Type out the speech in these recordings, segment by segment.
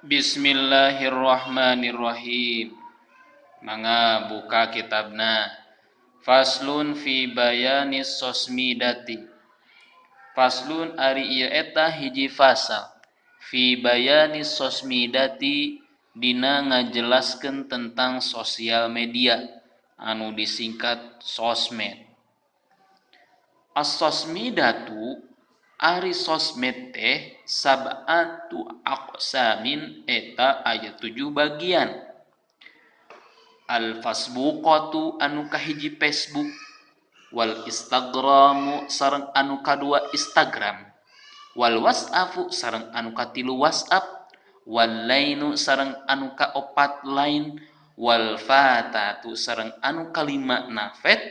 Bismillahirrahmanirrahim. Mangga buka kitabna. Faslun fi bayanis sosmidati. Faslun ari ieu eta hiji fasal. Fi bayanis sosmidati dina ngajelaskeun tentang sosial media anu disingkat sosmed. As-sosmidatu ari sosmed teh sab'atu aqsamin eta aya 7 bagian. Al Facebookatu anu kahiji Facebook, wal Instagramu sareng anu kadua Instagram, wal WhatsAppu sareng anu katilu WhatsApp, wal Lainu sareng anu kaopat Line, wal Fatatu sareng anu kalima Nafet,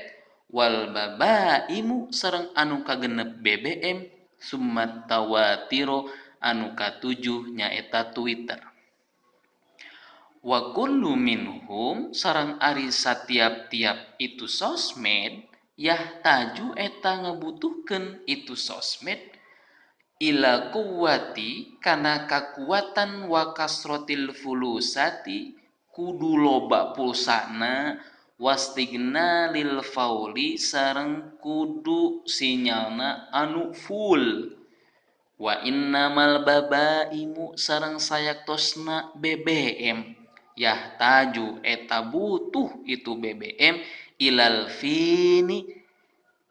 wal Babaimu sareng anu kagenep BBM, summa tawatiro anu katujuh nyaeta Twitter. Wa kullu minhum sareng ari satiap-tiap itu sosmed yahtaju eta ngebutuhkeun itu sosmed ila quwwati kana kakuatan wa kasrotil fulusati kudu loba pulsana wastigna lil fauli sareng kudu sinyalna anu full. Wa innamal babaimu sareng sayaktosna BBM yahtaju eta butuh itu BBM ilal fini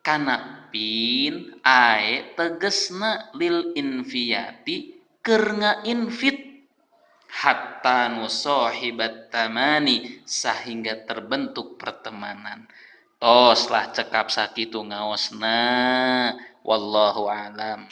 kana pin ae tegesna lil infiyati keur ngainfit hatta nusahibat tamani sehingga terbentuk pertemanan. Tos lah cekap sakitu ngaosna, wallahu alam.